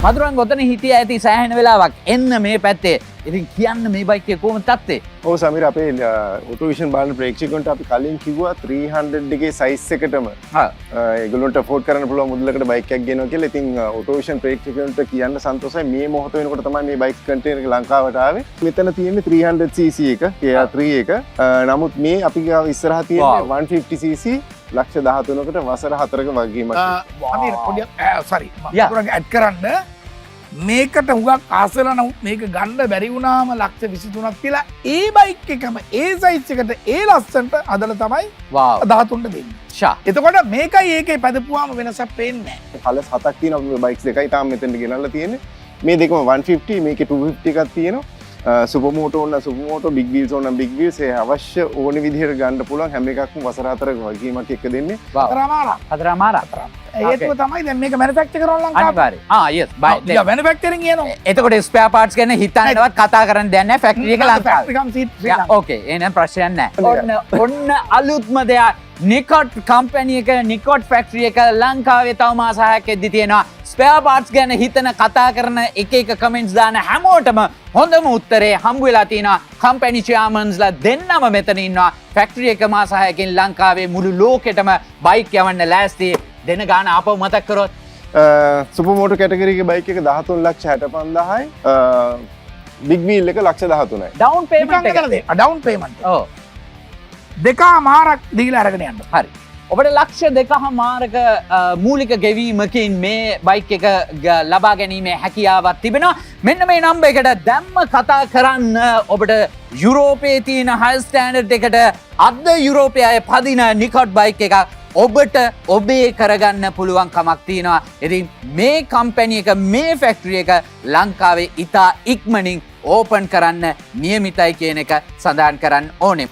මදුරන් ඔතන හිටිය ඇති සෑහෙන වෙලාවක්. එන්න මේ පැත්තේ. ඉතින් කියන්න, මේ බයික් එකේ කොහොමද තත්ත්වේ? ඔව් සමීර, අපේ ඔටෝ විෂන් බලන ප්‍රේක්ෂකයන්ට අපි කලින් කිව්වා 300 එකේ සයිස් එකටම ඒගොල්ලන්ට ඇෆෝඩ් කරන්න පුළුවන් මුදලකට බයික් එකක් ගෙනවා කියලා. ඉතින් ඔටෝ විෂන් ප්‍රේක්ෂකයන්ට කියන්න සන්තෝෂයි, මේ මොහොත වෙනකොට තමයි මේ බයික් කන්ටේනර් එක ලංකාවට ආවේ. මෙතන තියෙන්නේ 300 cc එක, KR3 එක. නමුත් මේ අපි ගාව ඉස්සරහා තියෙන්නේ 150 cc, ලක්ෂ 13කට වසර 4ක වගකීමක්. සමීර, පොඩි, සරි, Yeah. Add කරන්න. මේකට හුඟක් ආස වෙලා, නමුත් මේක ගන්න බැරි වුණාම ලක්ෂ 23ක් කියලා ඒ බයික් එකම ඒ සයිස් එකට ඒ ලස්සනට හදලා තමයි 13ට දෙන්නේ. එතකොට මේකයි ඒකේ පැදපුවාම වෙනසක් පේන්නේ නැහැ. කලර්ස් හතක් තියෙනවා. අපි බයික්ස් දෙකයි තාම මෙතෙන්ට ගෙනල්ලා තියෙන්නේ. මේ දෙකම 150, මේකේ 250 එකක් තියෙනවා. සුපර් මෝටෝ ඕන නම් සුපර් මෝටෝ, බිග් වීල්ස් ඕන නම් බිග් වීල්ස්, ඒ අවශ්‍ය ඕන විදිහට ගන්න පුළුවන්. හැම එකක්ම වසර 4ක වගකීමක් එක්ක දෙන්නේ. හතරමාරක්. හතරමාරක්. හේතුව තමයි දැන් මේක මැනුෆැක්චර් කරන ලංකාවේ. අනිවාර්යයෙන්. ආ යස්, බයි. මැනුෆැක්චරින් කියනවා. එතකොට ස්පෙයාර් පාර්ට්ස් ගැන හිතන්නවත් කතා කරන්න දෙයක් නැහැ. ෆැක්ටරි එක ලංකාවේ. ෆැක්ටරි කම් සීට් ශ්‍රී ලංකා. ඕකේ, එහෙනම් ප්‍රශ්නයක් නැහැ. ඔන්න ඔන්න අලුත්ම දෙයක්, නිකොට් කම්පැනි එක, නිකොට් ෆැක්ටරි එක ලංකාවේ තව මාස 6ක් එද්දි තියෙනවා. ස්පෙයාර් පාර්ට්ස් ගැන හිතන, කතා කරන, එක එක කමෙන්ට්ස් දාන හැමෝටම හොඳම උත්තරේ හම්බ වෙලා තියෙනවා. කම්පැනි චෙයාමන්ස්ලා දෙන්නම මෙතන ඉන්නවා. ෆැක්ටරි එක මාස 6කින් ලංකාවේ මුළු ලෝකෙටම බයික් යවන්න ලෑස්ති. දෙන ගාන ආපහු මතක් කරොත්? සුපර් මෝටෝ කැටගරි එකේ බයික් එක 13 ලක්ෂ 65,000යි. බිග් වීල් එක ලක්ෂ 13යි. ඩවුන් පේමන්ට් නිකන් එක? කරලා දෙන්න. ඩවුන් පේමන්ට් දෙකමාරක් දීලා අරගෙන යන්න. හරි. ඔබට ලක්ෂ 2.5ක මූලික ගෙවීමකින් මේ බයික් එක ලබා ගැනීමේ හැකියාවක් තිබෙනවා. මෙන්න මේ නම්බර් එකට දැම්ම කතා කරන්න. ඔබට යුරෝපයේ තියෙන හයි ස්ටෑන්ඩඩ් එකට අද යුරෝපයේ අය පදින නිකොට් බයික් එකක් ඔබට ඔබේ කරගන්න පුළුවන් කමක් තියෙනවා. ඉතින් මේ කම්පැනි එක, මේ ෆැක්ටරි එක ලංකාවේ ඉතා ඉක්මනින් ඕපන් කරන්න නියමිතයි කියන එක සඳහන් කරන්න ඕනේ.